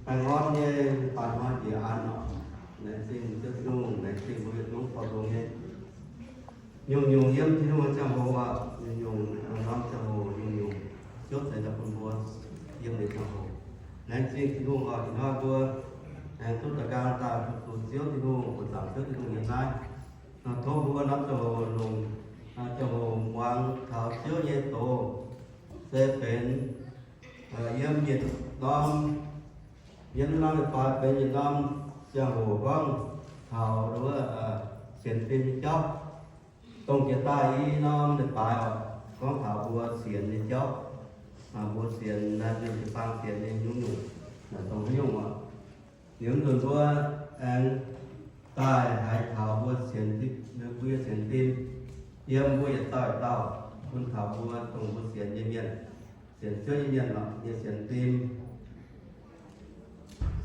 Baengh orn nyei baac hnoi jiex an oc. Laengz zingh Ziouv Tin-Hungh, laengz zingh mbuo yietc zungv dorh nzung nyei. Nyungc-nyungc yiem Tin-Hungh nyei ziangh hoc oc, nyungc-nyungc norm ziangh hoc, nyungc-nyungc Ziouv ceix daaih bun mbuo yiem nyei ziangh hoc. Laengz zingh Tin-Hungh oc, ih hnoi mbuo aengx duqv daaih nqaang daaih fu-sux Ziouv Tin-Hungh, fu-sux Ziouv Tin-Hungh nyei naaiv. Tov mbuo norm ziangh hoc longc ziangh hoc muangx taux Ziouv nyei doz, se benx yiem yietc norm, yiem norm leiz-baaix benx yietc norm ziangh hoc gorngv taux wuov sienx fim nyei jauv. Dongh jiex daaih i norm leiz-baaix oc, gorngv taux mbuo sienx nyei jauv. Mbuo sienx naaiv, mbuo jiu-baang sienx nyei nyungc-nyungc, dongh haaix nyungc oc. Liuz nzunc mbuo aengx daaih haiz taux mbuo sienx, mbuo nyei sienx fim, yiem mbuo yietc dauh yietc dauh, bun taux mbuo dongh mbuo sienx nyei mienh, sienx Ziouv nyei mienh oc, nyei sienx fim.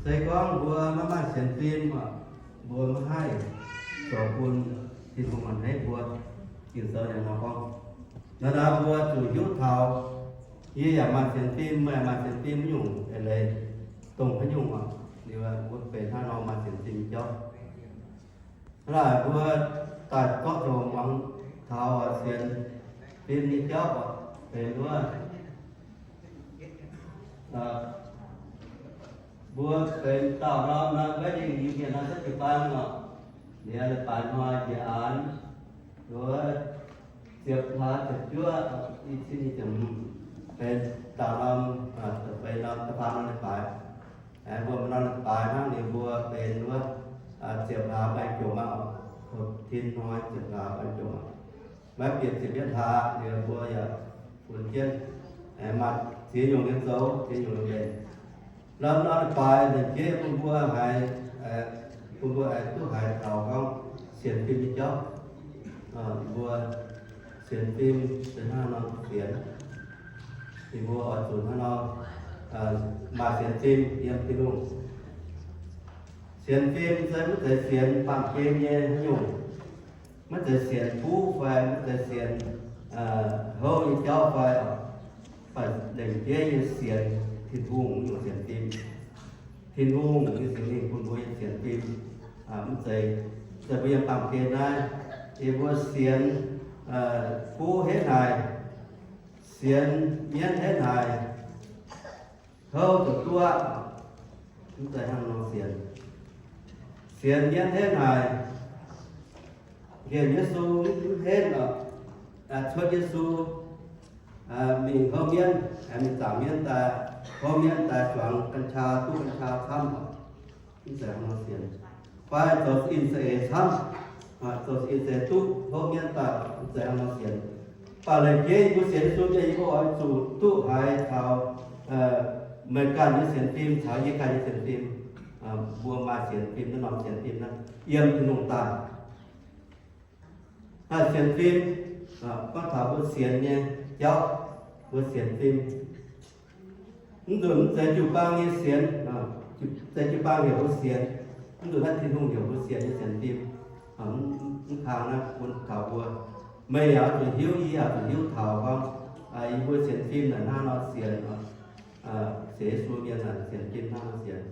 Se gorngv mbuo maiv maaih sienx fim oc, mbuo maiv haih zoux bun Tin-Hungh a'hneiv mbuo. Ging-Sou ninh nor gorngv, naaiv naaiv mbuo zuqc hiuv taux, yie yaac maaih sienx fim, meih yaac maaih sienx fim, nyungc eix leiz dongh haaix nyungc oc. Liuz mbuo benx hnangv nor maaih sienx fim nyei jauv. Hnangv naaic mbuo daaih zorqv zoux muangx taux sienx fim nyei jauv oc, benx wuov, mbuo benx dauh norm naaiv Western Union naaiv setv jiu-baang oc. Liuz leiz-baaix hnoi njiec aanx, wuov ziepc hlaax ziepc juov, i cin i ziepc hmz, benx dauh norm, benx norm da'faam norm leiz-baaix. Mbuo maaih norm leiz-baaix hnangv, liuz mbuo benx wuov ziepc hlaax baengh jomc aqv, tin hnoi ziepc hlaax baengh jomc aqv. Maiv bieqc ziepc yietv hlaax liuz mbuo yaac funx jienv, maaih ziex nyungc nyei zoux, ziex nyungc nyei mbenc. Norm norm leiz-baaix nzengc jeiv bun mbuo haiz, bun mbuo aengx duqv haiz taux gorngv sienx fim nyei jauv. Mbuo sienx fim se hnangv nor sienx, ninh mbuo oix zuqc hnangv nor maaih sienx fim yiem Tin-Hungh. Sienx fim se maiv zeiz sienx baamh gen nyei haaix nyungc, maiv zeiz sienx buv fai maiv zeiz sienx houv nyei jauv fai, mv baac lengc jeiv nyei sienx Tin-Hungh nyungc sienx fim. Tin-Hungh nyei Singx Lingh bun mbuo nyei sienx fim. Mv zeiz, mv zeiz mbuo yiem baamh gen naaiv, yie mbuo sienx buv henv haic, sienx mienv henv haic, houv zuqc duqv, mv zeiz hnangv nor sienx. Sienx mienv henv haic, nqemh Yesu mv henv oc, cuotv Yesu mingh houv mienv, mingh zaangc mienv daaih, houv mienv daaih zuangx กัญชา, duqv กัญชา camv oc, mv zeiz hnangv nor sienx. Fai zoux in saeng-eix camv, zoux in saeng-eix duqv houv mienv daaih, mv zeiz hnangv nor sienx. Mv baac lengc jeiv yie mbuo sienx Yesu mienh, yie mbuo oix zuqc duqv haiz taux meih ganh nyei sienx fim caux yie ganh nyei sienx fim. Mbuo maaih sienx fim naaiv norm sienx fim naaiv yiem Tin-Hungh daaih. Naaiv sienx fim, gorngv taux mbuo sienx nyei jauv, mbuo sienx fim. Mv nzunc mv zeiz jiu-baang nyei sienx, zeiz jiu-baang heuc mbuo sienx, mv nzunc naaiv Tin-Hungh heuc mbuo sienx nyei sienx fim. Mv kang naaiv bun taux mbuo, meih yaac zuqc hiuv, yie yaac zuqc hiuv taux gorngv, yie mbuo sienx fim naaic hnangv nor sienx, sienx Yesu mienh naaic sienx fim hnangv nor sienx.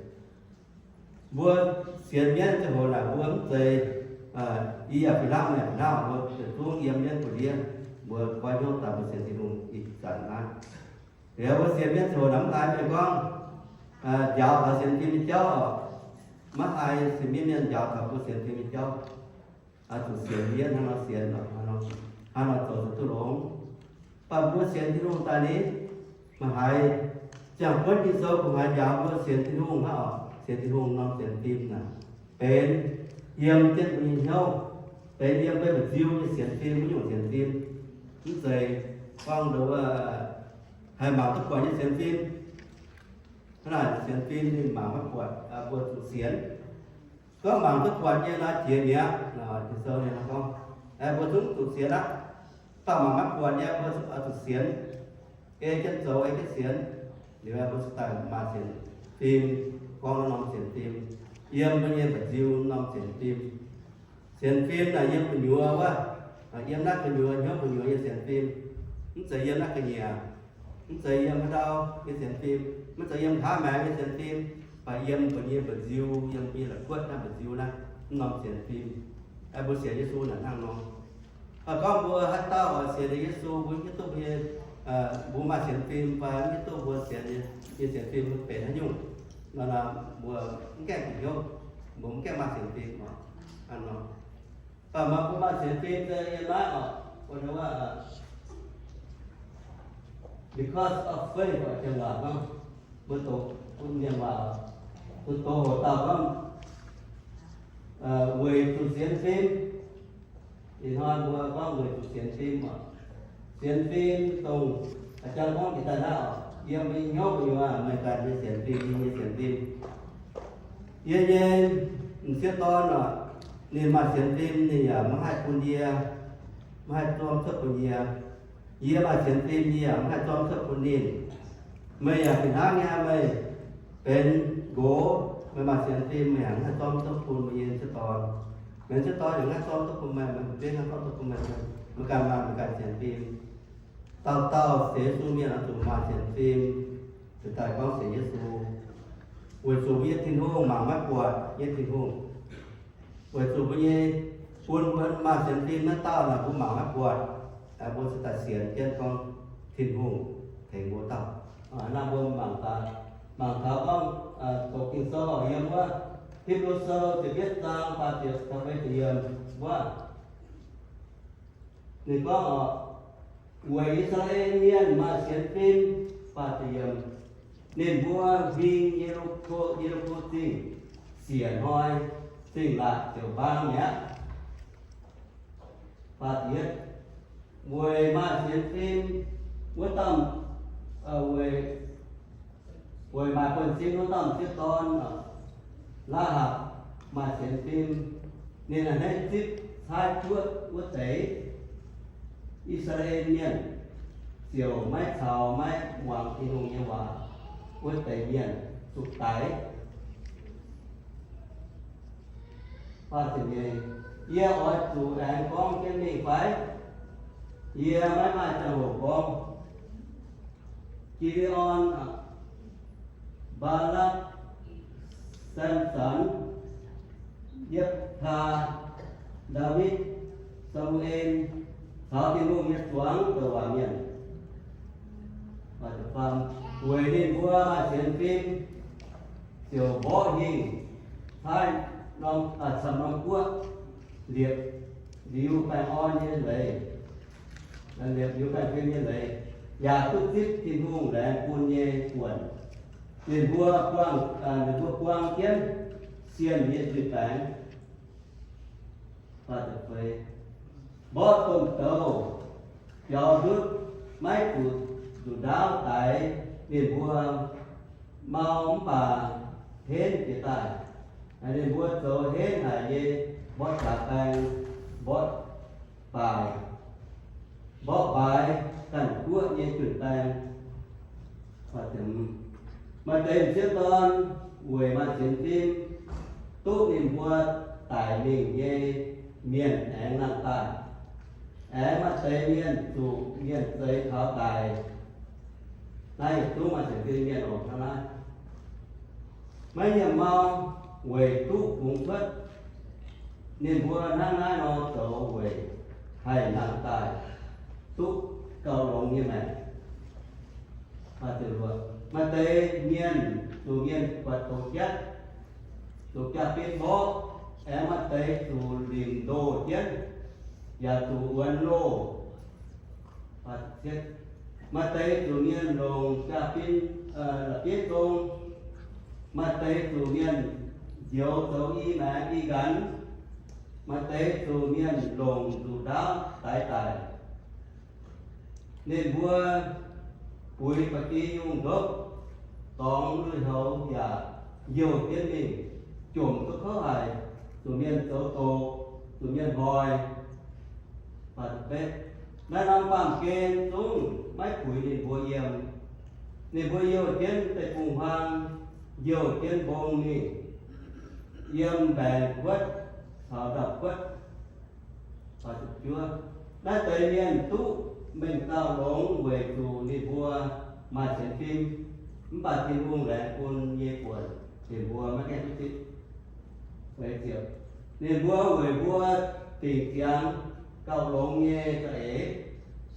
Mbuo sienx mienv ziangh hoc naaic mbuo mv zeiz, yie yaac fih hnangv, meih yaac fih hnangv, mbuo yietc zungv yiem mienv buoz-ndiev, mbuo goiv hnyouv daaih mbuo sienx Tin-Hungh ih zanc naaiv. Liuz mbuo sienx mienv ziangh hoc naaic mv haiz mienh gorngv njaaux taux sienx fim nyei jauv oc. Maiv haiz sienx mienv mienh njaaux taux mbuo sienx fim nyei jauv. Zuqc sienx mienv hnangv nor sienx, hnangv nor zoux ziouc duqv longx. Mv baac mbuo sienx Tin-Hungh daaih ni, maiv haiz ziangh buonv Ging-Sou kungx haiz njaaux mbuo sienx Tin-Hungh hnangv oc. Sienx Tin-Hungh norm sienx fim naaic benx yiem jienv mbuo nyei hnyouv, benx yiem mbuo mba'nziu nyei sienx fim, maiv nyungc sienx fim. Mv zeiz gorngv nduov haih mangc duqv buatc nyei sienx fim. Hnangv naaic sienx fim ninh mangc maiv buatc, mbuo zuqc sienx. Gorngv mangc duqv buatc nyei naaiv jiex mi'aqv. Ging-Sou ninh gorngv, mbuo zungv zuqc sienx aqv. Mv baac mangc maiv buatc nyei mbuo zuqc sienx. Ei jienv zoux, ei jienv sienx. Liuz mbuo zuqc daaih maaih sienx fim, gorngv norm sienx fim, yiem mbuo nyei mba'nziu norm sienx fim. Sienx fim naaic yiem gu'nyuoz wuov, yiem naaiv gu'nyuoz, hnyouv gu'nyuoz nyei sienx fim. Mv zeiz yiem naaiv ga'nyiec. Mv zeiz yiem haaix ndau nyei sienx fim, mv zeiz yiem nqa'haav maengx nyei sienx fim, mv baac yiem mbuo nyei mba'nziu, yiem mbuo nyei la'kuotv naaiv mba'nziu naaiv, mv norm sienx fim. Mbuo sienx Yesu naaic hnangv nor. Gorngv mbuo haaix dauh oix sienx Yesu, mbuo hiuv duqv mbuo nyei, mbuo maaih sienx fim fai hiuv duqv mbuo sienx nyei sienx fim benx haaix nyungc nor, mbuo mv gaengh bieqc hnyouv, mbuo mv gaengh maaih sienx fim oc. Hnangv nor, mv baac mbuo maaih sienx fim se yiem naaiv oc, mbuo hnamv waac, because of faith oc, janx waac gorngv, mbuo doqc bun mienh waac, doqc hoc dauh gorngv, weic zuqc sienx fim. Ih hnoi mbuo gorngv weic zuqc sienx fim oc. Sienx fim dongh a'jang gorngv jiex daaih naaiv oc, yiem mbuo nyei hnyouv mbuo nyei waac, meih ganh nyei sienx fim, yie nyei sienx fim. Yie nyei m'sieqv dorn oc, ninh maaih sienx fim ninh yaac maiv haih bun yie, maiv haih zormv cuotv bun yie. Yie maaih sienx fim yie yaac maiv haih zormv cuotv bun ninh. Meih yaac fih hnangv nyei, meih benx nqox, meih maaih sienx fim meih yaac maiv haih zormv cuotv bun meih nyei m'sieqv dorn. Meih m'sieqv dorn yaac maiv haih zormv cuotv bun meih, meih m'sieqv dorn maiv haih zormv cuotv bun meih. Meih ganh maaih meih ganh sienx fim. Dauh dauh sienx Yesu mienh oix zuqc maaih sienx fim, ziouc daaih gorngv sienx Yesu, weic zuqc mbuo nyei Tin-Hungh mangc maiv buatc nyei Tin-Hungh. Weic zuqc mbuo nyei, bun mbuo maaih sienx fim naaiv dauh naaic mbuo mangc maiv buatc, mbuo ziouc daaih sienx jienv gorngv Tin-Hungh tengx mbuo dauh. Naaiv mbuo mangc gaax, mangc taux gorngv, doqc Ging-Sou yiem wuov Hipv^lu Sou ziepc yietv zaang faah ziepc taux feix ziepc yiemc wuov, ninh gorngv oc, weic I^saa^laa^en Mienh maaih sienx fim, faah ziepc yiemc, ninh mbuo huing Ye^li^ko, Ye^li^ko Zingh siec hnoi, zingh laatc ziouc mbaang mi'aqv. Faah ziepc yietv, weic maaih sienx fim wuov dauh, weic, weic maaih buonv-sin wuov dauh m'sieqv dorn, Laa^hapc, maaih sienx fim, ninh a'hneiv zipv caaiv juoqv wuov deix I^saa^laa^en Mienh, ziouc maiv caux maiv muangx Tin-Hungh nyei waac wuov deix mienh zuqc daix. Yie oix zuqc aengx gorngv jienv mingh fai? Yie maiv maaih ziangh hoc gorngv. Gi^nde^on, Mbaalatv, Samson, Yipv^taa, Ndaawitv, Saa^mu^en, caux Tin-Hungh nyei zuangx douc waac mienh, weic ninh mbuo maaih sienx fim, ziouc mborqv hingh caaiv norm, camv norm guoqv, liepc liuz baengh orn nyei leiz, liepc liuz baengh fim nyei leiz, yaac duqv zipv Tin-Hungh laengz bun nyei buonc. Ninh mbuo buang, ninh mbuo buang jienv sienh nyei zuiz-baengx. Mborqv domh douz, biaux ndutv, maiv zuqc nduqc ndaauv daix ninh mbuo mau mv baac henv jiez daaih. Ninh mbuo zoux henv haic nyei, mborqv jaax baeng, mborqv baaic, mborqv mbaaix ganh guoqv nyei jun-baeng. Maaih deix m'sieqv dorn weic maaih sienx fim, duqv ninh mbuo daic mingh nyei mienh aengx nangh daaih. Aengx maaih deix mienh zuqc mienh zeix taux daic. Naaiv yietc zungv maaih sienx fim mienh oc hnangv naaiv. Maiv nyiemc mau weic duqv fungx cuotv. Ninh mbuo hnangv naaiv nor zoux weic haih nangh daaih duqv gauh longx nyei maengc. Maaih deix mienh zuqc mienh buatc doqc jatv, zuqc jaa-bin mborqv, aengx maaih deix zuqc lingc ndoh jienv, yaac zuqc wuonx loh. Maaih deix zuqc mienh longc jaa-bin, la'bieiv zong. Maaih deix zuqc mienh njoux zoux i maengx i nqanx. Maaih deix zuqc mienh longc nduqc ndaauv daix daic. Ninh mbuo buix ba'gi yungh ndopv, dorngx lui-houx yaac youh jienv mingh, jomc duqv kouv haic, zuqc mienh zoux doqc, zuqc mienh hnoi. Naaiv norm baamh gen zungv maiv puix ninh mbuo yiem. Ninh mbuo youh jienv deic-bung-huaang, youh jienv mbong mingh, yiem mbaengx-kuotv caux ndau-kuotv. Naaiv deix mienh duqv mengh dauh longx weic zuqc ninh mbuo maaih sienx fim, mv baac Tin-Hungh laengz bun nyei buonc, ninh mbuo maiv gaengh duqv zipv. Ninh mbuo weic mbuo dingc ziangx gauh longx nyei za'eix,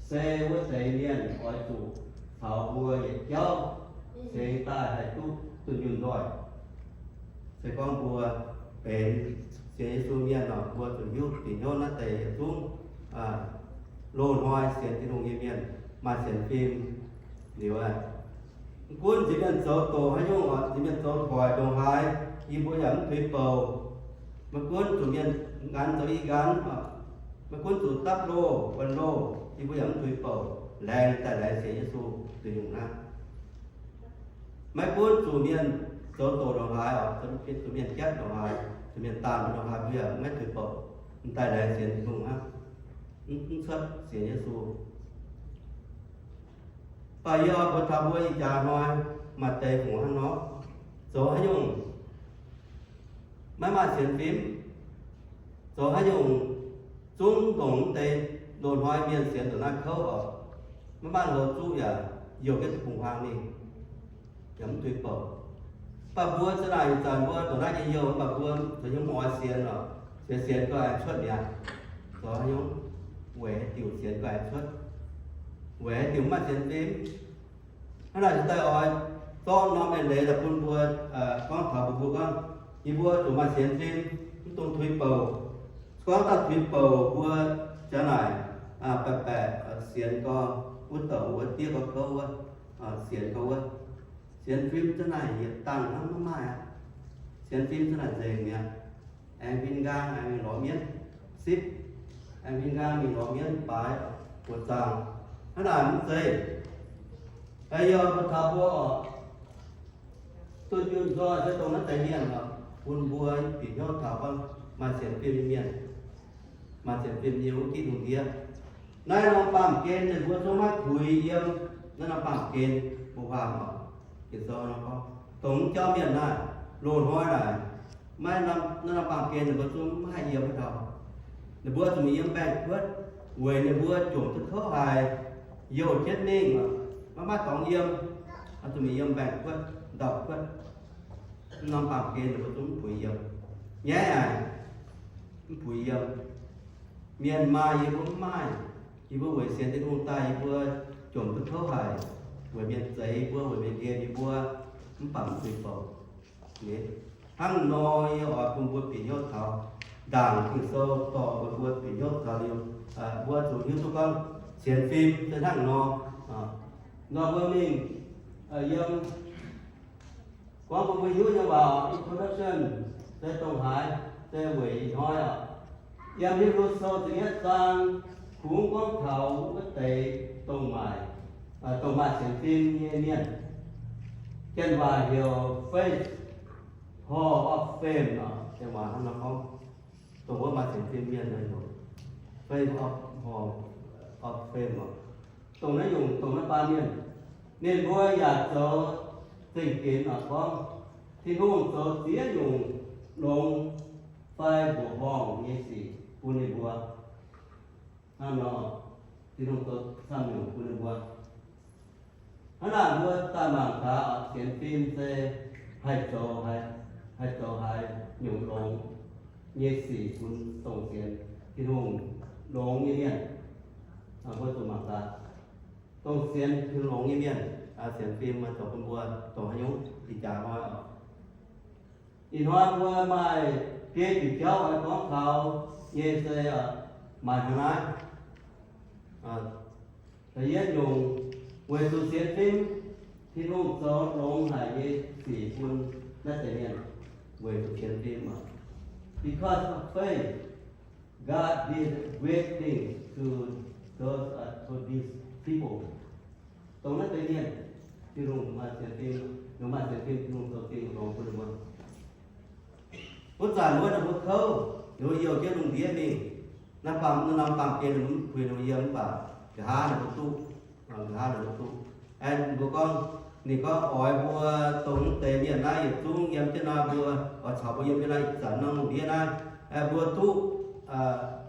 se wuov deix mienh oix zuqc caux mbuo yietc jauv cingx daaih haih duqv dunh yunh nzoih. Se gorngv mbuo benx sienx Yesu mienh nor, mbuo zuqc hiuv bieqc hnyouv naaiv deix yietc zungv loz-hnoi sienx Tin-Hungh nyei mienh maaih sienx fim liuz, maiv gunv nziex mienh zoux doqc haaix nyungc, nziex mienh zoux hoic ndongc haaix, yie mbuo yaac mv tuix bouc. Maiv gunv zuqc mienh nqanx zoux i nqanx, maiv gunv zuqc dapv loh wuonx loh, yie mbuo yaac mv tuix bouc. Laengz daaih laengz sienx Yesu dunh yunh hnangv. Maiv gunv zuqc mienh zoux doqc ndongc haaix, zuqc mienh jatv ndongc haaix, zuqc mienh daanh ndongc haaix, mbuo yaac maiv tuix bouc, daaih laengz sienx Tin-Hungh hnangv, mv cuotv sienx Yesu. Mv baac yie oix mbuox taux mbuo ih jaax hnoi maaih deix fungc hnangv nor, zoux haaix nyungc maiv maaih sienx fim, zoux haaix nyungc zungv ndongc mv deix loz-hnoi mienh sienx ndongc naaiv kouv oc, maiv maaih hlo zuqv yaac youh jienv deic-bung-huaang mingh, yaac mv tuix bouc. Mv baac mbuo za'naaic ih zanc mbuo ndongc naaiv nyei youh, mv baac mbuo zoux haaix nyungc mv oix sienx oc, sienx sienx gau aengx cuotv mi'aqv. Zoux haaix nyungc? Weic haaix diuc sienx gau aengx cuotv? Weic haaix diuc mv maaih sienx fim? Hnangv naaic daaih oix zorqv norm eix leiz daaih bun mbuo gorngv taux mbuo, mbuo gorngv, yie mbuo zuqc maaih sienx fim, mv dungx tuix bouc. Se gorngv dauh tuix bouc mbuo za'naaic baeqc baeqc sienx gau, wuov douc wuov diev gau kouv wuov, sienx gau wuov, sienx fim za'naaic yietc dangh hnangv maiv maaih aqv. Sienx fim za'naaic nzengc mi'aqv. Aengx huin nqaang, aengx mingh lorz mienv sipv, aengx huin nqaang mingh lorz mienv baaix buoz zaangc. Hnangv naaic mv zeiz. Yie oix mbuox taux mbuo oc, dunh yunh nzoih se dongh naaiv deix mienh oc, bun mbuo bieqc hnyouv taux gorngv maaih sienx fim nyei mienh, maaih sienx fim nyei wuov gitv lungh ndiev. Naaiv norm baamh gen ninh mbuo zungv maiv puix yiem naaiv norm baamh gen mbuo huaam oc. Ging-Sou nor gorngv, dongh mv jauv mienh naaiv, loz-hnoi naaic, maiv norm, naaiv norm baamh gen ninh mbuo zungv maiv haih yiem haaix dauh. Ninh mbuo zuqc mingh yiem mbaengx-kuotv, weic ninh mbuo jomc duqv kouv haic, youh jienv mingh, maiv maaih dorngx yiem, zuqc mingh yiem mbaengx-kuotv, ndau-kuotv. Mv norm baamh gen ninh mbuo zungv mv puix yiem. Nyaiv haic, mv puix yiem. Mienh maaih, yie mbuo mv maaih. Yie mbuo weic sienx Tin-Hungh daaih, yie mbuo jomc duqv kouv haic, weic mienh zeix yie mbuo, weic mienh nqemh yie mbuo, mv baac mv zuqc bouc. Hnangv nor yie oix bun mbuo bieqc hnyouv taux ndaangc Ging-Sou dorh mbuo, mbuo bieqc hnyouv taux liuz, mbuo zuqc hiuv duqv gorngv sienx fim se hnangv nor. Nor mbuo mingh yiem gorngv bun mbuo hiuv nyei waac, introduction, se dongh haaix, se weic ih hnoi oc. Yiem Hipv^lu Sou ziepc yietv zaang kungx gorngv taux wuov deix dongh maaih, dongh maaih sienx fim nyei mienh. Janx waac heuc Faith Hall of Fame oc. Janx waac hnangv nor gorngv, dongh wuov maaih sienx fim mienh nor heuc Faith of, Hall of Fame oc. Dongh naaiv nyungc, dongh naaiv baan mienh, ninh mbuo yaac zoux zengc ginx oc gorngv Tin-Hungh zoux ziex nyungc longx fai mbuoqc horngh nyei sic bun ninh mbuo. Hnangv nor, Tin-Hungh zoux camv nyungc bun ninh mbuo. Hnangv naaic mbuo daaih mangc gaax, sienx fim se haih zoux, haih zoux haaix nyungc longx nyei sic bun dongh sienx Tin-Hungh longx nyei mienh. Mbuo zuqc mangc gaax, dongh sienx Tin-Hungh longx nyei mienh, sienx fim zoux bun mbuo dongh haaix nyungc ih jaax hnoi oc. Ih hnoi mbuo maaih biei diuc jauv oix gorngv taux nyei se maaih hnangv naaiv. Da'yietv nyungc, weic zuqc sienx fim, Tin-Hungh zoux longx haic nyei sic bun naaiv deix mienh weic zuqc sienx fim oc. Because of faith, God did great things to those, uh, to these people. Dongh naaiv deix mienh, Tin-Hungh maaih sienx fim, maaih sienx fim, Tin-Hungh zoux zingh longx bun ninh mbuo. Wuov zanc wuov ninh mbuo kouv, ninh mbuo youh jienv lungh ndiev mingh. Naaiv baamh, naaiv norm baamh gen ninh mbuo mv puix ninh mbuo yiem mv baac nqa'haav ninh mbuo duqv, nqa'haav ninh mbuo duqv. Aeqv, mbuo gorngv, ninh gorngv oix mbuo dongh mv deix mienh naaiv yietc zungv yiem jienv nor, mbuo oix caux mbuo yiem jienv naaiv ih zanc norm lungh ndiev naaiv, aeqv, mbuo duqv,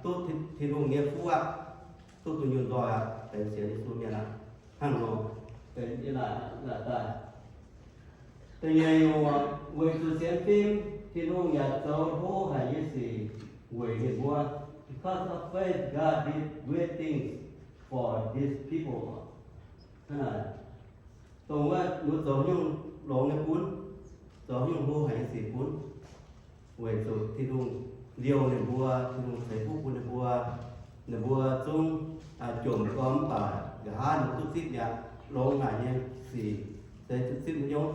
duqv Tin-Hungh nyei fuqv aqv, duqv dunh yunh nzoih aqv, benx sienx Yesu mienh aqv. Hnangv nor, benx yiem naaic daaih. Da'nyeic nyungc, weic zuqc sienx fim, Tin-Hungh yaac zoux hlo haic nyei sic weic ninh mbuo. Because of faith, God did great things for these people. Hnangv naaic, dongh wuov mbuo zoux nyungc longx nyei gunv, zoux nyungc hlo haic nyei sic gunv, weic zuqc Tin-Hungh liouh ninh mbuo, Tin-Hungh ceix fuqv bun ninh mbuo. Ninh mbuo zungv jomc gormx mv baac nqa'haav ninh mbuo duqv zipv mi'aqv, longx haic nyei sic se duqv zipv maiv nyungc.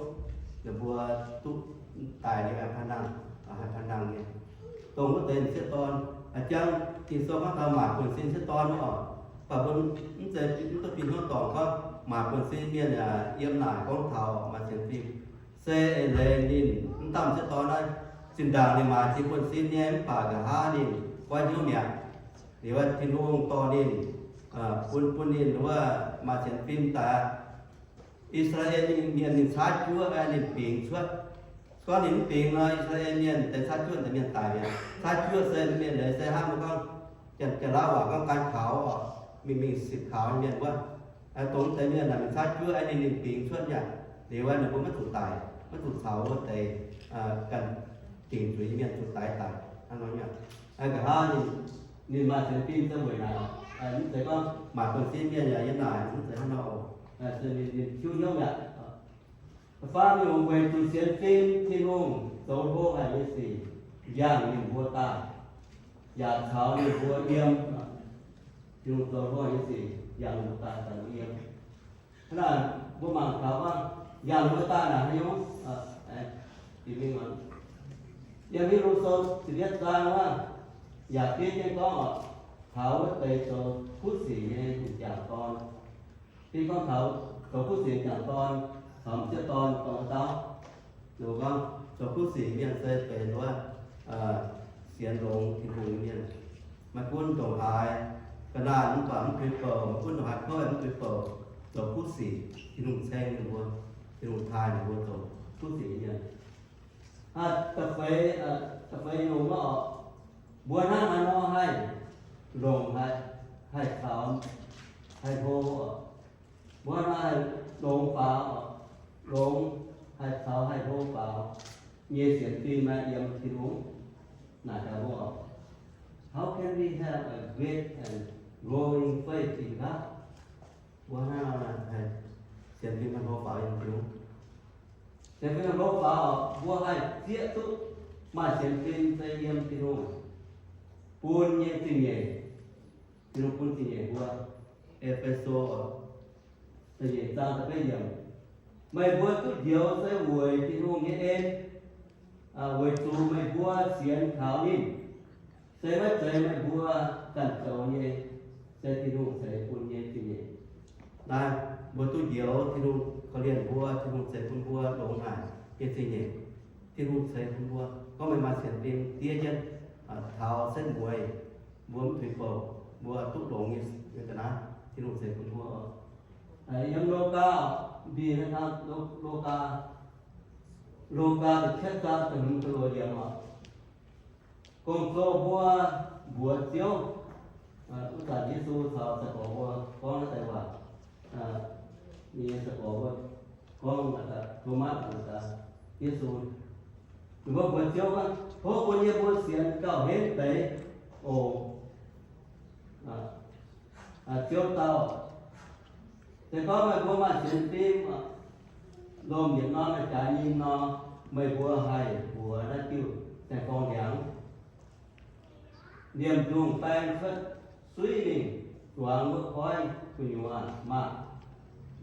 Ninh mbuo duqv daic liuz haih panh nangh, haih panh nangh nyei. Dongh wuov deix m'sieqv dorn, a'jang Ging-Sou gorngv taux maaic buonv-sin m'sieqv dorn oc. Mv baac mbuo mv zeiz mv duqv fih hnangv dorngc gorngv maaic buonv-sin mienh yaac yiem naaic gorngv taux maaih sienx fim. Se eix leiz ninh mv dauh m'sieqv dorn naaiv, zinh ndaangc ninh maaic jiex buonv-sin nyei mv baac nqa'haav ninh goiv hnyouv mi'aqv. Liuz Tin-Hungh dorh ninh, bun, bun ninh wuov maaih sienx fim daaih aqv. I^saa^laa^en mienh ninh caaiv juov, ninh bingx cuotv. Se gorngv ninh mv bingx nor, I^saa^laa^en mienh deix caaiv juov deix mienh daic mi'aqv. Caaiv juov se mienh leiz se hnangv mbuo gorngv janx-lauv waac gorngv gan kaux oc, mingh mingh sipc kaux nyei mienh wuov. Dongh deix mienh naaic ninh caaiv juov, ninh, ninh bingx cuotv yaac liuz ninh mbuo maiv zuqc daic, maiv zuqc caux wuov deix ganh dingc zuiz nyei mienh zuqc daix daic hnangv nor. Nqa'haav ninh, ninh maaih sienx fim se weic naaic, mv zeiz gorngv maaic buonv-sin mienh yaac yiem naaic, mv zeiz hnangv nor oc. Ninh, ninh tiuv hnyouv mi'aqv. Da'faam nyungc, weic zuqc sienx fim Tin-Hungh zoux hlo haic nyei sic yangh ninh mbuo daaih, yaac caux ninh mbuo yiem. Tin-Hungh zoux hlo haic nyei sic yangh ninh mbuo daaih, caux ninh mbuo yiem. Hnangv naaic mbuo mangc taux gorngv yangh ninh mbuo daaih naaic haaix nyungc? Yiem Hipv^lu Sou ziepc yietv zaang wuov yaac fiev jienv gorngv oc, taux wuov deix zoux kuv sic nyei m'jangc dorn. Fiev gorngv taux zoux kuv sic m'jangc dorn caux m'sieqv dorn dorng wuov dauh. Ninh gorngv zoux kuv sic mienh se benx wuov sienx longx Tin-Hungh nyei mienh. Maiv gunv ndongc haaix ga'naaiv mv baac mv tuix bouc, maiv gunv ndongc haaix kouv mv tuix bouc, zoux kuv sic, Tin-Hungh ceng ninh mbuo, Tin-Hungh taaih ninh mbuo zoux kuv sic mienh. Da'feix, da'feix nyungc wuov oc, mbuo hnangv haaix nor haih longc, haih caux, haih hlo oc? Mbuo hnangv nor haih longx faaux oc, longx, haih caux haih hlo faaux nyei sienx fim yiem Tin-Hungh? Naaic gaax mbuo oc, How can we have a great and growing faith in God? Mbuo hnangv nor haih sienx fim haih hlo faaux yiem Tin-Hungh? Sienx fim haih hlo faaux oc, mbuo haih zieqv duqv maaih sienx fim se yiem Tin-Hungh bun nyei zingh nyeic. Tin-Hungh bun zingh nyeic mbuo. E^fe^so da'nyeic zaang da'betv yiemc, meih mbuo duqv njoux se weic Tin-Hungh nyei en, weic zuqc meih mbuo sienx kaux ninh. Se maiv zeiz meih mbuo ganh zoux nyei, se Tin-Hungh ceix bun nyei zingh nyeic. Naaiv mbuo duqv njoux Tin-Hungh korv-lienh mbuo, Tin-Hungh ceix bun mbuo longx haic nyei zingh nyeic. Tin-Hungh ceix bun mbuo. Gorngv meih maaih sienx fim diev jienv taux setv mueiz, mbuo mv tuix bouc, mbuo duqv longx nyei ga'naaiv Tin-Hungh ceix bun mbuo. Yiem Logaa, mbic hnangv Logaa, Logaa da'cietv zaang da'hmz da'luoqc yiemc oc. Gong-zoh mbuo mbuox Ziouv, wuov zanc Yesu caux sai-gorx mbuo gorngv naaiv deix waac. Ninh nyei sai-gorx mbuo gorngv, Tomatv, Yesu, ninh mbuo mbuox Ziouv, Tov bun yie mbuo sienx gauh henv deix oc. Ziouv dau, se gorngv meih mbuo maaih sienx fim, lomh yietc norm jaax nyim nor, meih mbuo haih mbuox naaiv diuh saeng-forng ndiangx, liemh ndongh baeng cuotv suiv mingh zuangx wuov koiv gu'nyuoz maah!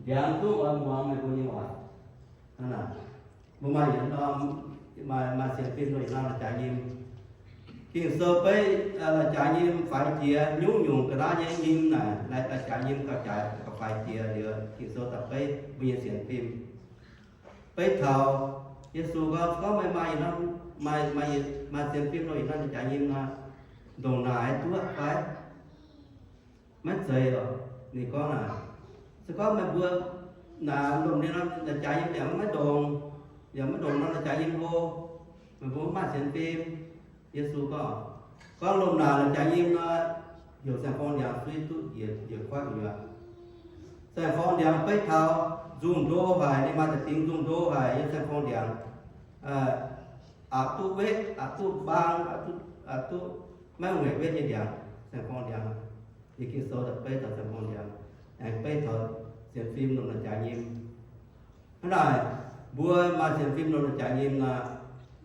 Ndiangx zungv oix muangx meih mbuo nyei waac. Hnangv naaic, mbuo maaih yietc norm, maaih, maaih sienx fim yietc norm la'jaaix nyim. Ging-Sou beiv la'jaaix nyim faix jiex, nyungc-nyungc ga'naaiv nyei nyim naaic, la'jaaix nyim gauh jaaix gauh faix jiex liuz, Ging-Sou da'beiv mbuo nyei sienx fim. Beiv taux Yesu gorngv, gorngv meih maaih yietc norm, maaih, maaih sienx fim yietc norm la'jaaix nyim nor, ndongc naaic duqv fai? Maiv zeiz oc. Ninh gorngv naaic, se gorngv meih mbuo naaic lomh ndiev norm la'jaaix nyim yaac maiv ndongc, yaac maiv ndongc norm la'jaaix nyim hlo, meih mbuo maiv maaih sienx fim. Yesu gorngv, gorngv lomh naaic la'jaaix nyim nor, heuc saeng-forng ndiangx suiv duqv njiec koiv gu'nyuoz. Saeng-forng ndiangx beiv taux, nzungh ndo haic, ninh maaih deix dingx nzungh ndo haic yiem saeng-gorn ndiangx. Aqc duqv wetv, aqc duqv mbaang, aqc duqv, aqc duqv maiv ngaengc wetv nyei ndiangx, saeng-gorn ndiangx. Yiem Ging-Sou da'beiv taux saeng-gorn ndiangx, aengx beiv taux sienx fim lomh nor jaax nyim. Hnangv naaic, mbuo maaih sienx fim lomh nor jaax nyim naaic,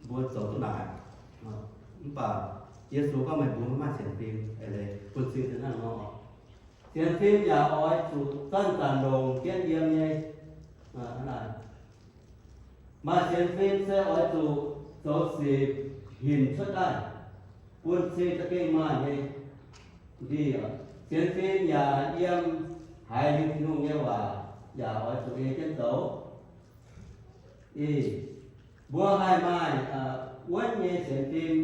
mbuo zoux duqv naaic. Mv baac Yesu gorngv meih mbuo maiv maaih sienx fim, eix leiz bun cing se hnangv nor. Sienx fim yaac oix zuqc zanc-zanc longc jienv yiem nyei. Maaih sienx fim se oix zuqc zoux sic hinc cuotv daaih, bun cing za'gengh maaih nyei. Sienx fim yaac yiem haiz liuz Tin-Hungh nyei waac yaac oix zuqc ei jienv zoux. Ih, mbuo haih maaih wuonv nyei sienx fim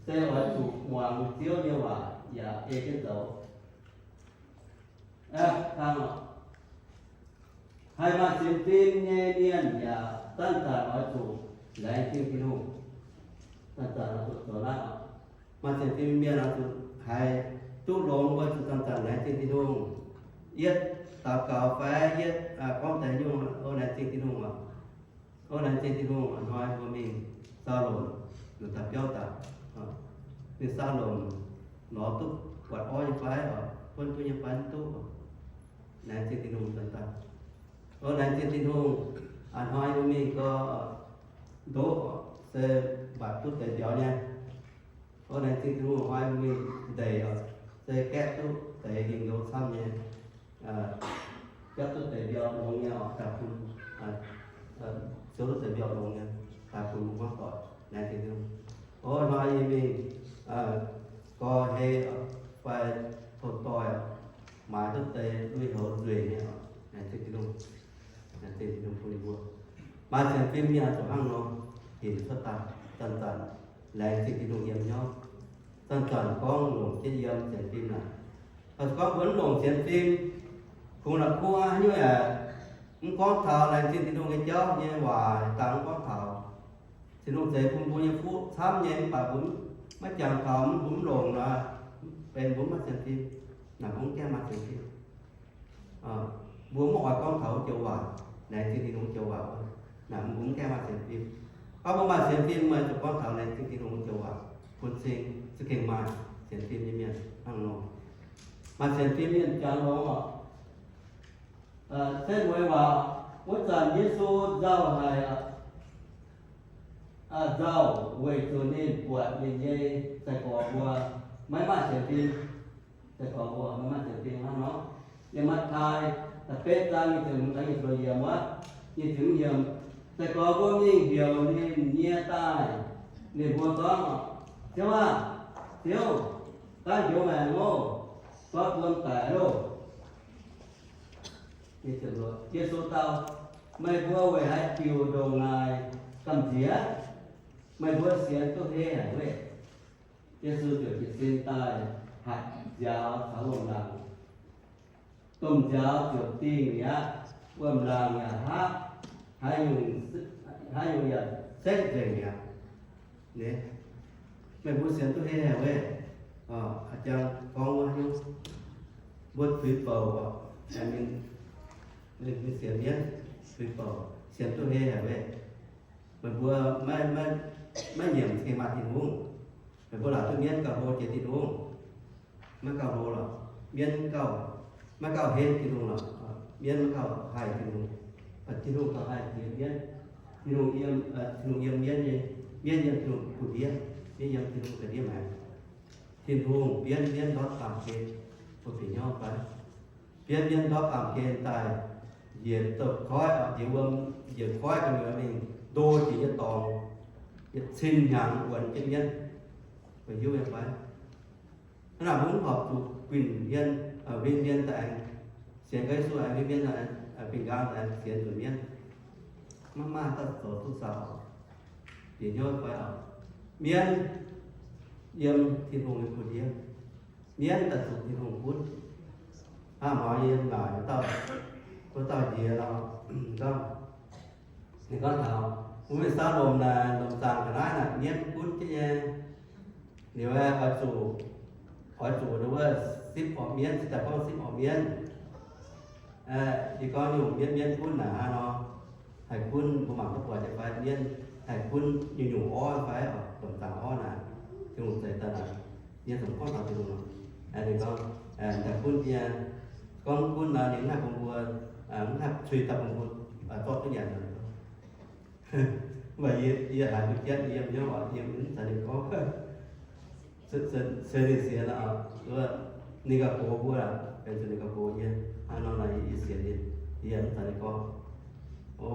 se oix zuqc muangx Ziouv nyei waac yaac ei jienv zoux. Haih maaih sienx fim nyei mienh yaac zanc-zanc oix zuqc laengz zingh Tin-Hungh. Zanc-zanc oix zuqc zoux naaiv oc. Maaih sienx fim mienh oix zuqc haiz duqv longx, mbuo zuqc zanc-zanc laengz zingh Tin-Hungh. Yietv daux gaux fai yietv gorngv deix nyungc, o, laengz zingh Tin-Hungh oc. O, laengz zingh Tin-Hungh. A'hnoi mbuo mingh Saalomc, mingh daaih biauv daaih, mingh Saalomc lorz duqv buatc orv nyei fai oc, buonv duqv nyei fai mv duqv. Laengz zingh Tin-Hungh zanc-zanc. O, laengz zingh Tin-Hungh. A'hnoi mbuo mingh gau, ndoqv se mbatc duqv deix mbiauz nyei. O, laengz zingh Tin-Hungh. A'hnoi mbuo mingh ndeic oc, se gaeqv duqv deix hingh loz camv nyei, gaeqv duqv deix mbiauz longx nyei oc, daaih bun, siou duqv deix mbiauz longx nyei, daaih bun mbuo gorngv doic. Laengz zingh Tin-Hungh. O, a'hnoi yie mingh gau hei fai tov doix, maaiz duqv deix lui-houx nzueic nyei oc. Laengz zingh Tin-Hungh. Laengz zingh Tin-Hungh bun ninh mbuo. Maaih sienx fim mienh zuqc hnangv nor, hinc cuotv daaih, zanc-zanc laengz zingh Tin-Hungh yiem hnyouv, zanc-zanc gorngv longc jienv yiem sienx fim naaic. Gorngv mbuo mv longc sienx fim, kungx la'kuqv aqv, haaix nyungc yaac mv gorngv taux laengz zingh Tin-Hungh nyei jauv nyei waac daaih mv gorngv taux. Tin-Hungh zeix bun mbuo nyei fuqv camv nyei, mv baac mbuo maiv jangx taux, mv, mbuo mv longc nor, benx mbuo mv maaih sienx fim. Naaic mbuo mv gaengh maaih sienx fim. Mbuo mv oix gorngv taux wuov joux waac, laengz zingh Tin-Hungh wuov joux waac. Naaic mbuo mv gaengh maaih sienx fim. Gorngv mbuo maaih sienx fim, meih zuqc gorngv taux laengz zingh Tin-Hungh wuov joux waac bun cing za'gengh maaih sienx fim nyei mienh hnangv nor. Maaih sienx fim mienh jangx longx oc. Se mueiz waac, wuov zanc Yesu nzauh haic, nzauh weic zuqc ninh buatc ninh nyei sai-gorx mbuo maiv maaih sienx fim. Sai-gorx mbuo maiv maaih sienx fim hnangv nor. Yiem Matv^taai da'betv zaang nyic ziepc hmz taux nyic ziepc yiemc wuov, nyic ziepc hmz yiemc, sai-gorx mbuo mingh heuc ninh nyie daaih. Ninh mbuo gorngv, Ziouv aah! Ziouv, daaih njoux maengc loh! Zorqv wuom daic loh! Yesu dau, Meih mbuo weic haaix diuc ndongc naaic gamh nziex? Meih mbuo sienx duqv heh haic weih. Yesu ziouc jiez sin daaih hatc nziaaux caux wuom-laangc. Domh nziaaux ziouc dingh mi'aqv. Wuom-laangc yaac hapv, haaix nyungc, haaix nyungc yaac setv nzengc mi'aqv. Meih mbuo sienx duqv heh haic weih. A'jang gorngv wuov nyungc, mbuo tuix bouc oc, mingh sienx mienv, tuix bouc, sienx duqv heh haic weih. Meih mbuo maiv, maiv nyiemc gengh maaih Tin-Hungh. Meih mbuo laaic duqv mienv gauh hlo jiex Tin-Hungh. Maiv gauh hlo lorqc. Mienv gauh, maiv gauh henv Tin-Hungh lorqc. Mienv maiv gauh haih Tin-Hungh. Tin-Hungh gauh haih jiex mienv. Tin-Hungh yiem, Tin-Hungh yiem mienv nyei. Mienv yiem Tin-Hungh buoz-ndiev. Mienv yiem Tin-Hungh buoz-ndiev maengx. Tin-Hungh bienv mienv ndortv baamh gen, mbuo bieqc hnyouv fai? Bienv mienv ndortv baamh gen daaih, njiec douz-koiv, njiec wuom, njiec koiv gu'nyuoz mingh ndo jiex nyei dorngx, yietc cin hnyangx wuonx jienv mienv. Meih hiuv nyei fai? Hnangv naaic mbuo mv horpc zuqc guinh hmien, win hmien daaih aengx sienx Yesu, aengx win hmien daaih, bingx nqaang daaih aengx sienx nzunc mienv. Maiv maaih daaih zoux duqv saaux. Bieqc hnyouv fai oc. Mienv yiem Tin-Hungh nyei buoz-ndiev. Mienv daaih zuqc Tin-Hungh gunv. Hnangv hmz yiem naaic wuov dauh, wuov dauh njiec nor, ninh gorngv taux, mbuo mienh saau lomc naaic, lomc zaangc ga'naaiv naaic mienv gunv jienv nyei. Liuz aeqv, oix zuqc, oix zuqc wuov sipv orqc mienv, se daaih gorngv sipv orqc mienv. Ninh gorngv nyungc mienv, mienv gunv naaic hnangv nor, haih gunv mbuo mangc duqv buatc nyei fai? Mienv haih gunv nyungc-nyungc orv fai? Domh zaangc orv naaic, Tin-Hungh zeix daaih naaic, yie zuqc gorngv taux Tin-Hungh. Ninh gorngv, haih gunv nyei, gorngv gunv nor ninh mv haih bun mbuo, mv haih cui daaih bun mbuo zorqv duqv nyanc. Mv baac yie, yie haiz mbuo jienv yiem hnyouv oc, yie mv zeiz ninh gorngv. Se ninh sienx, ninh gauh gox mbuo, benx zuqc ninh gauh gox yie. Hnangv nor naaic yie sienx ninh, yie mv zeiz ninh gorngv. O,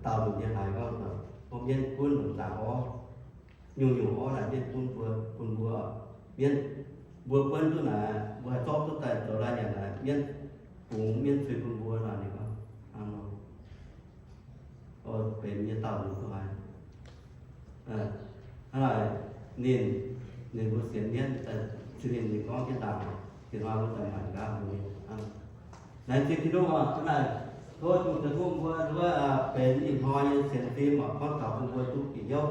daauh nzunc yie haiz gorngv, o, mienv gunv nzangc orv, nyungc-nyungc orv naaic mienv gunv mbuo, bun mbuo, mienv, mbuo buonv duqv naaic, mbuo haih zorqv duqv daaih zoux lai nyanc naaic, mienv bungx mienv cui bun mbuo naaic, ninh gorngv. Hnangv nor. O, benx nyei dauh nzunc duqv haiz. Hnangv naaic, ninh, ninh mbuo sienx mienv, zinh ninh, ninh gorngv jienv ndaangc, diex hnoi mbuo daaih maaic nqaapv mbuo. Laengz zingh Tin-Hungh oc. Hnangv naaic, tov Tin-Hungh ceix fuqv mbuo, nduov, benx ih hnoi nyei sienx fim oc, gorngv taux bun mbuo duqv bieqc hnyouv,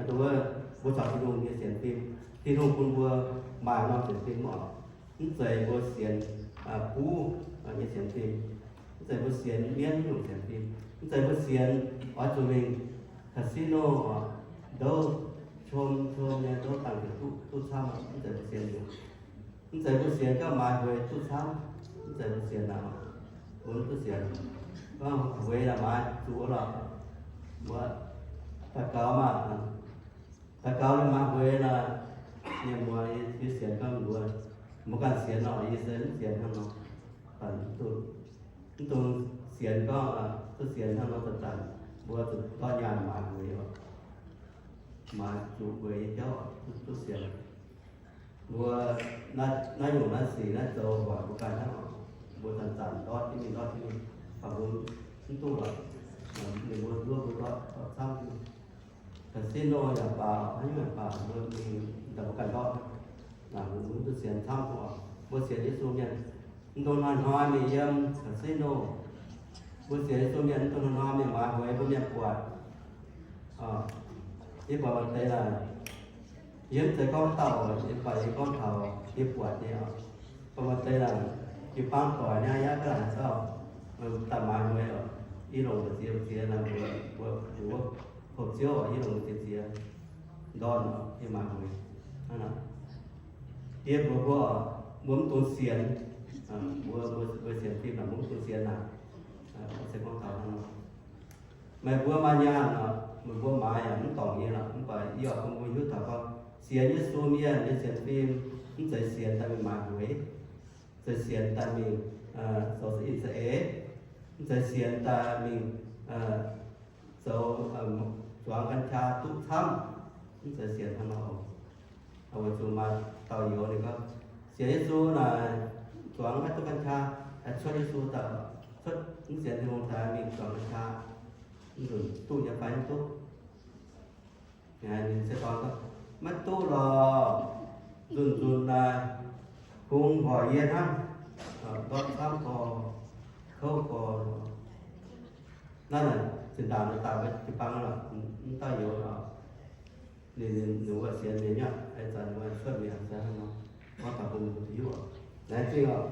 nduov, mbuo caux Tin-Hungh nyei sienx fim, Tin-Hungh bun mbuo maaih norm sienx fim oc. Mv zeiz mbuo sienx buv nyei sienx fim, mv zeiz mbuo sienx mienv nyungc sienx fim, mv zeiz mbuo sienx oix zuqc mingh casino, ndouv com com nyei ndouv dangh ziouc duqv, duqv camv, mv zeiz mbuo sienx liuz. Mv zeiz mbuo sienx gauh maaiz hueix duqv camv, mv zeiz mbuo sienx naaic. Mbuo mv duqv sienx, gorngv hueix naaic maaiz zuqc lorqc. Mbuo daux gaux maah, daux gaux liuz maaiz hueix naaic, mienh muoz, yie sienx gorngv mbuo, mbuo ganh sienx nor, yie se mv sienx hnangv nor. Mv dungx sienx gorngv duqv sienx hnangv nor zanc-zanc, mbuo zuqc ndortv nyaanh maaiz hueix oc. Maaiz zuqc hueix nyei jauv duqv sienx. Mbuo naaiv nyungc naaiv sic naaiv zoux hoic mbuo ganh hnangv oc. Mbuo zanc-zanc ndortv jienv mingh, ndortv jienv mingh, mv baac mbuo mv duqv lorqc. Ninh mbuo nduov mbuo ndortv, ndortv camv jienv. Casino yaac baac, haaix nyungc yaac baac, mbuo mingh daaih mbuo ganh ndortv. Mbuo mv duqv sienx camv duqv oc. Mbuo sienx Yesu mienh, mv dungx hnoi-hnoi mingh yiem casino. Mbuo sienx Yesu mienh mv dungx hnoi-hnoi mingh maaiz hueix bun mienh buatc. Yie buatc maaih deix naaic, yie mv zeiz gorngv dauh, yie buatc yie gorngv taux yie buatc nyei oc. Buatc maaih deix naaic, jiu-baang doic nyei, yaac ga'naaiv dauh daaih maaiz hueix oc. Yie longc mbu'ziex, mbu'ziex naaic, mbuo, mbuo, mbuo hoqc ziouv oc, yie longc mbu'ziex ziex ndorn oc, yie maaiz hueix. Hnangv naaic, yie mbuox mbuo oc, mbuo mv dungx sienx, mbuo, mbuo, mbuo sienx fim naaic, mbuo mv dungx sienx naaic. Se gorngv taux hnangv nor, meih mbuo maaih nyaanh oc, meih mbuo maaiz yaac mv dorngc yie lorqc. Mv baac yie oix bun mbuo hiuv taux gorngv sienx Yesu mienh nyei sienx fim mv zeiz sienx daaih mingh maaiz hueix, zeiz sienx daaih mingh zoux ih za'eix, mv zeiz sienx daaih mingh zoux zuangx กัญชา duqv camv, mv zeiz sienx hnangv nor oc. Weic zuqc maaih dauh youz ninh gorngv, sienx Yesu naaic zuangx maiv duqv กัญชา, haih cuotv Yesu daaih, cuotv mv sienx Tin-Hungh daaih mingh zuangx กัญชา, mv nzunc duqv nyei fai mv duqv? Ninh se gorngv, maiv duqv lorqc. Nzunc-nzunc naaic kungx hoic yie hnangv, ndortv camv gorx, kouv gorx. Naaiv naaic zinh ndaangc ninh daaih mbuo jiu-baang lorqc, mv dauh youz lorqc. Ninh, ninh wuov sienx mienh nyei, ih zanc ninh wuov cuotv mienh se hnangv nor, gorngv taux bun mbuo hiuv oc. Laengz zingh oc.